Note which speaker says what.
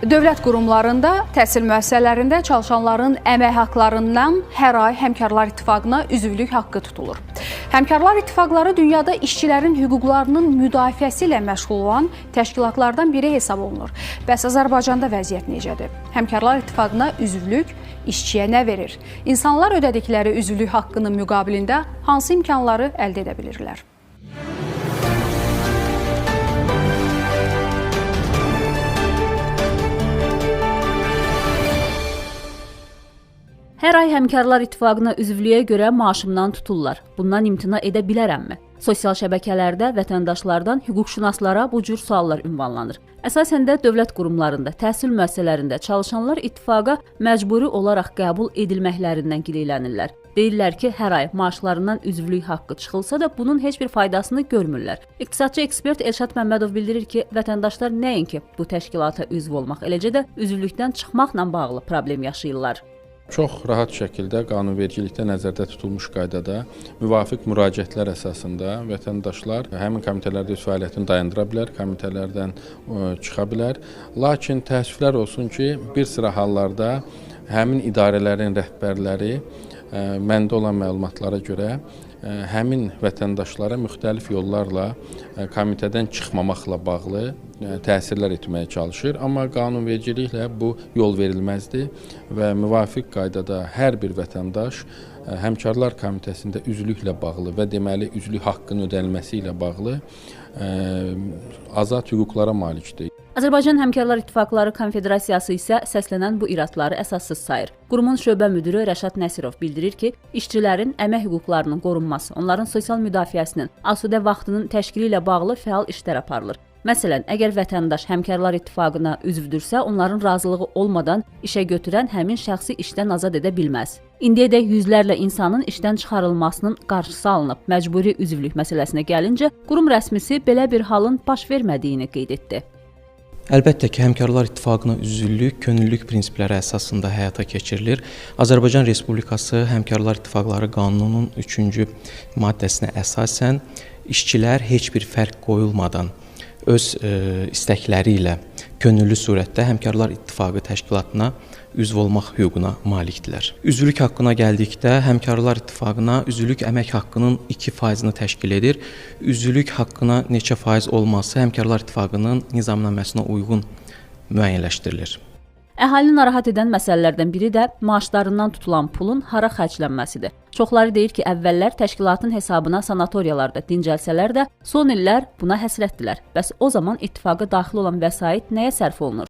Speaker 1: Dövlət qurumlarında, təhsil müəssisələrində çalışanların əmək haqlarından hər ay Həmkarlar İttifaqına üzvlük haqqı tutulur. Həmkarlar İttifaqları dünyada işçilərin hüquqlarının müdafiəsi ilə məşğul olan təşkilatlardan biri hesab olunur. Bəs Azərbaycanda vəziyyət necədir? Həmkarlar İttifaqına üzvlük işçiyə nə verir? İnsanlar ödədikləri üzvlük haqqının müqabilində hansı imkanları əldə edə bilirlər?
Speaker 2: Hər ay Həmkarlar İttifaqına üzvlüyə görə maaşımdan tuturlar. Bundan imtina edə bilərəmmi? Sosial şəbəkələrdə vətəndaşlardan hüquqşünaslara bu cür suallar ünvanlanır. Əsasən də dövlət qurumlarında, təhsil müəssisələrində çalışanlar ittifaqa məcburi olaraq qəbul edilməklərindən gileylənirlər. Deyirlər ki, hər ay maaşlarından üzvlük haqqı çıxılsa da bunun heç bir faydasını görmürlər. İqtisadçı ekspert Elşad Məmmədov bildirir ki, vətəndaşlar nəinki bu təşkilata üzv olmaq, eləcə də üzvlükdən çıxmaqla bağlı problem yaşayırlar.
Speaker 3: Çox rahat şəkildə qanunvericilikdə nəzərdə tutulmuş qaydada müvafiq müraciətlər əsasında vətəndaşlar həmin komitələrdə öz fəaliyyətini dayandıra bilər, komitələrdən çıxa bilər. Lakin təəssüflər olsun ki, bir sıra hallarda həmin idarələrin rəhbərləri məndə olan məlumatlara görə həmin vətəndaşlara müxtəlif yollarla komitədən çıxmamaqla bağlı təsirlər etməyə çalışır. Amma qanunvericiliklə bu yol verilməzdir və müvafiq qaydada hər bir vətəndaş Həmkarlar Komitəsində üzvlüklə bağlı və deməli üzvlük haqqının ödənilməsi ilə bağlı azad hüquqlara malikdir.
Speaker 2: Azərbaycan Həmkarlar İttifaqları Konfederasiyası isə səslənən bu iradları əsassız sayır. Qurumun şöbə müdiri Rəşad Nəsirov bildirir ki, işçilərin əmək hüquqlarının qorunması, onların sosial müdafiəsinin, asudə vaxtının təşkili ilə bağlı fəal işlər aparılır. Məsələn, əgər vətəndaş Həmkarlar İttifaqına üzvdürsə, onların razılığı olmadan işə götürən həmin şəxsi işdən azad edə bilməz. İndiyədək yüzlərlə insanın işdən çıxarılmasının qarşısı alınıb. Məcburi üzvlük məsələsinə gəlincə, qurum rəsmisi belə bir halın baş vermədiyini qeyd etdi.
Speaker 4: Əlbəttə ki, Həmkarlar İttifaqına üzvlük könüllülük prinsipləri əsasında həyata keçirilir. Azərbaycan Respublikası Həmkarlar İttifaqları Qanununun 3-cü maddəsinə əsasən işçilər heç bir fərq qoyulmadan öz istəkləri ilə könüllü surətdə Həmkarlar İttifaqı təşkilatına üzv olmaq hüququna malikdirlər. Üzvlük haqqına gəldikdə Həmkarlar İttifaqına üzvlük əmək haqqının 2%-ni təşkil edir. Üzvlük haqqına neçə faiz olması Həmkarlar İttifaqının nizamnaməsinə uyğun müəyyənləşdirilir.
Speaker 2: Əhalini narahat edən məsələlərdən biri də maaşlarından tutulan pulun hara xərclənməsidir. Çoxları deyir ki, əvvəllər təşkilatın hesabına sanatoriyalarda dincəlsələr də, son illər buna həsrətdilər. Bəs o zaman ittifaqa daxil olan vəsait nəyə sərf olunur?